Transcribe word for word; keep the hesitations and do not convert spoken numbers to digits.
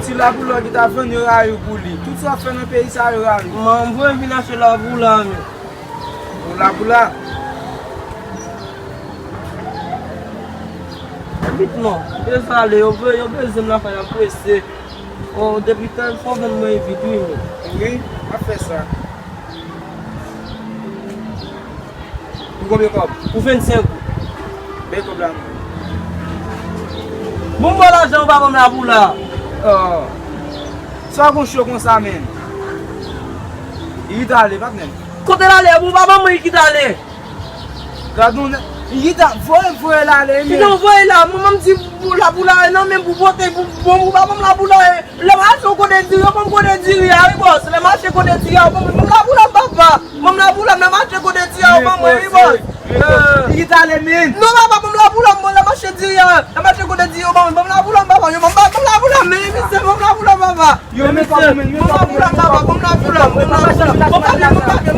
Si lapoula ki ta vann yo rayi w pou li. Tout sa w ap fè nan peyi sa yo rayi w. Man, m voye vin achte lapoula, men. Pou lapoula? Vit non. Dezole, yo be-, yo bezwen m lakay la, m prese. Oh, depi tan, fò vann mwen vit, wi, men. Wi, m ap fè sa. Pou konbyen kòb? Pou vennsenk goud. Men kòb la. Bon, m ba w lajan, ou pa ban m lapoula. Oh. Sa w gon cho konsa, men? Li kite ale, patnè m. Kote l ale? Ou pa ban mwen, li kite ale. Gad yon nèg. Li kite, voye, voye l ale, men. Kijan w voye la? Mwen, mwen m di pou lapoula, e nan men pou pote, pou, bon, ou pa ban m lapoula, e. Lè m achte kote diri, yo ban m kote diri a, wi, bòs. Lè m achte kote diri a, yo ban m, ban m lapoula m, papa. Ban m lapoula m, lè m achte kote diri a, yo ban mwen, wi, bòs. Li kite ale, men. Non, papa, ban m lapoula m, lè m achte diri a, lè m achte kote diri, yo ban mwen, ban m lapoula m, papa, yo ban m, ban m lapoula m, men, misye, ban m lapoula m, papa. Yo, men, papa, men, men, papa, ban m lapoula m, papa, ban m lapoula m, ban m lapoula m. Bon, papa, bon, papa,